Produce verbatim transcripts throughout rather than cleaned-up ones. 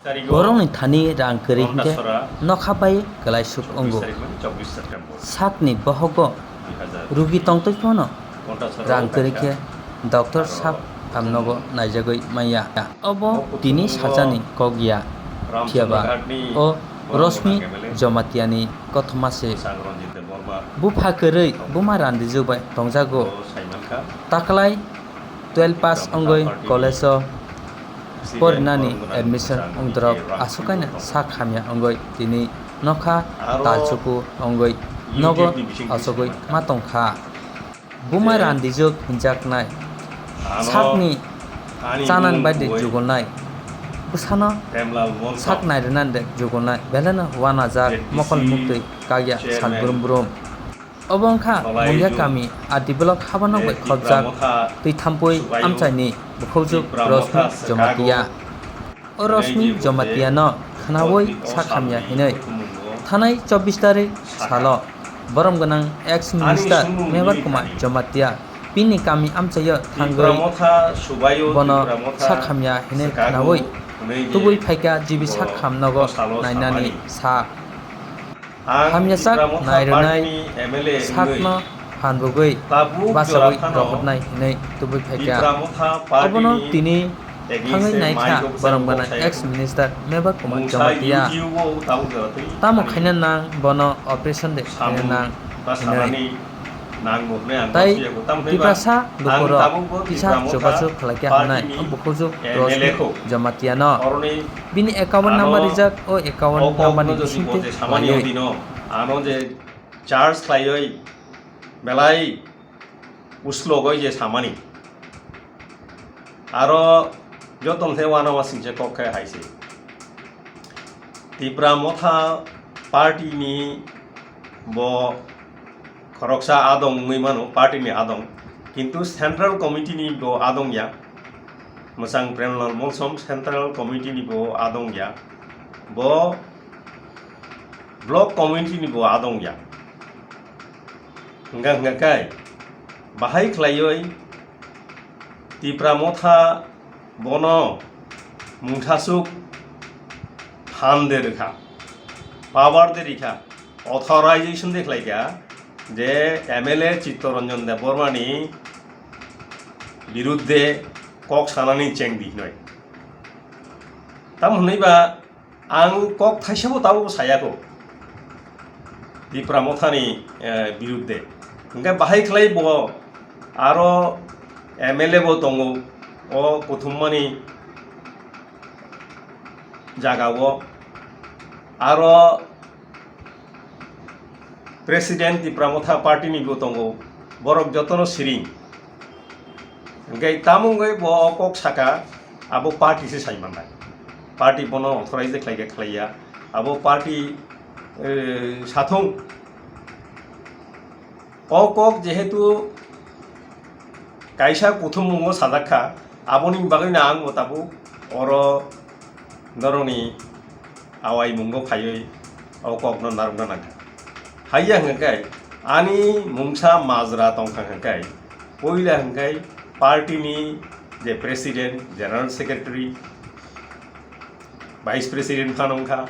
Borokni thani rang kwrwi hinkhe nokha bai kwlaisuk wngo. Sakni bohogo rugi tongtwi phano rang kwrwi khe doctor sab hamnogo naijagwi manya. Obo tini sajani kok ya, phiyaba o Rosmi Jomatiani kothoma se. Bupha kwrwi buma randijwk bai tongjago. Taklai twelve pass wngwi college o porinani admission wngdorok aswk kaino sak hamya wngwi tini nokha talchuku wngwi nogo achugwi ma tongkha. Buma randijwk hinjaknai, sakni chanani bai de jugolnai, bwsano sak nairwnani de jugolnai, beleno uanajak mokol muktwi kakya sal brum brum. Obo wngkha Mungia kami R D block habanok bai khopjak twi thampui amchaini bukhukjwk Rosmi Jomatiya. O Rosmi Jomatiano khwnaui sak hamya hinwi thanai chobbish tarik salo borom gwnang ex minister Mebar Kumar Jomatiya bini kami amchaio thangwi bono sak hamya hinwi khwnaui tubui phaikha G B sak ham nogo nainani sa. Hamya sak nairwnai sakno hanbugwi bachagwi rohornai hinwi tubui phaikha. Obono tini thangwi naikha boromgana ex minister Mebar Kumar Jamatia. Tamo khaina nang bono operation de khaina nang hinwi. Tei Tiprasa lukurok kisa chubachu khlaikha hwnwi bukhukjwk Rosmi Jamatiano. Bini account number rijak, o account number ni bisingtwi khlaiwi. Ano je charge khlaiwi belai uslogwi je samani. Aro joto khe uanama singcha kok khe hai se. Tipra Motha party ni bo khoroksa adong wngwi mano, party ni adong. Kintu Central Committee ni bo adong ya. Mwchang Premlal Molsom Central Committee ni bo adong ya. Bo Block Committee ni bo adong ya. Hwnka hwnka khe bahai khlaiwi Tipra Motha bono mungthasuk phan de rwkha, power de rikha, authorization de khlaikha je M L A Chittaranjan Debbarma ni birudde kok sanani cheng di hinwi. Tam hwnwi ba ang kok thaisabo tabuk sayako Tipra Mothani, eh, birudde. Hwnkhe bahai khlai bo aro M L A bo tongo o kuthumani jagao. Aro President Tipra Motha party ni bo tongo, borok jotono siring. Hwnkhe tamo wngwi bo o kok saka, abo party se sai mannai. Party bono authorize khlai khe khlaiya. Abo party, eh, sathung. O kok jehetu kaisa kuthummungo sajak kha, aboni bagwino ang bo tabuk oro norokni awai mungo phaiwi o kokno narwkna nangkha. Haiya hwnkhe ani mungsa majra tongkha hwnkhe, puila hwnkhe party ni je president, general secretary, vice president phano wngkha,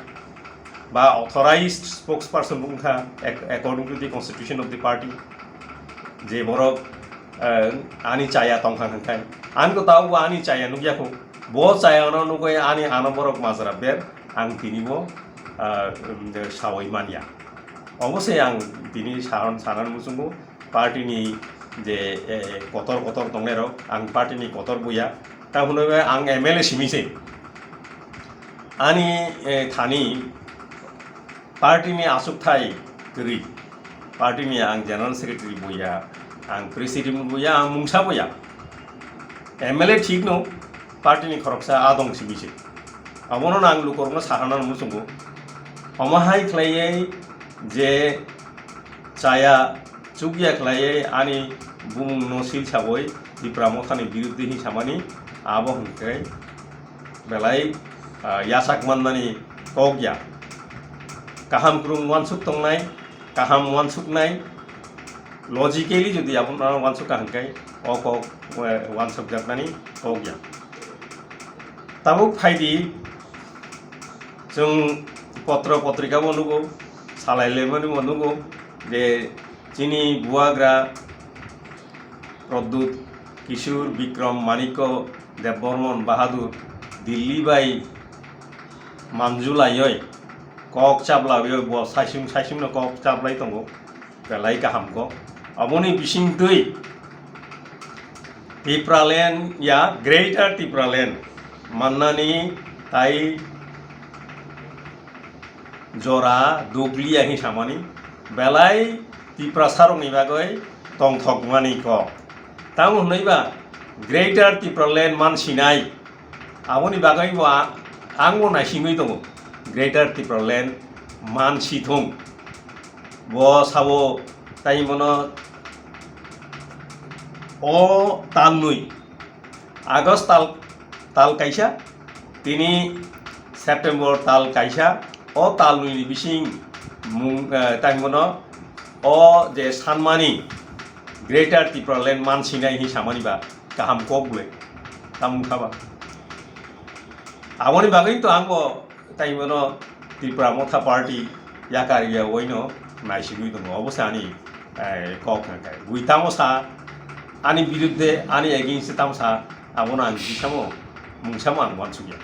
ba authorized spokesperson bo wngkha, ac-, according to the constitution of the party, je borok, eh, ani chaya tongkha hwnkhe, ani ko tabuk bo ani chaya nukya kho, bo chaya no nugwi ani ano borok majra ber, ang tini bo, eh, sawi manya. Obosai ang tini saran, saran muchungo party ni je, eh, kotor kotor tongnai rok, ang party ni kotor buya, ta hwnwi ang M L A simi se. Ani, eh, thani party ni aswk thai kwrwi, party ni ang general secretary buya, ang president buya, ang mungsa buya. M L A thik no, party ni khoroksa adong simi se. Abono ang lukurokno saharna muchungo. Omo hai khlaiwi je chaya chukya khlaiwi ani bumungno sil sawi Tipra Mothani birudde hi samani abo hwnkhe belai, ah, yasak mannani kok ya. Kaham kwrwng uansuk tongnai, kaham uansuknai, logically jodi abono uansuk ka hwnkhe o kok, eh, uansukjaknani kok ya. Tabuk phaidi Chwng potro potrika bo nugo, salai lemani bo nugo, je chini buagra Pradyut Kishore Bikram Manikya Debbarman Bahadur Delhi bai manjulaioi kok chaplaioi bo saisung saisung no kok chaplai tongo. Belai kaham kok. Aboni bisingtwi Tipraland ya Greater Tipraland mannani tai jora dukliya hi samani belai Tiprasarokni bagwi tongthokmani kok. Tamo hwnwiba Greater Tipraland mansinai. Aboni bagwi bo a-, ang bo naisingwi tongo. Greater Tipraland mansithung. Bo sabo tai mono o talnwi August tal, tal kaisa, tini September tal kaisa, o talnwi ni bising mung, eh, tai mono o je sanmani Greater Tipraland mansinai hi samani ba kaham kok bwle tamung khaba. Aboni bagwi to ang bo tai mono Tipra Motha Party yakar ya oino naisigwi tongo. Obo se ani, eh, kok hwnka. Bui tamo sa ani biruddhe, ani against tamo sa, abono ang bisamo mungsamo ang uansukya.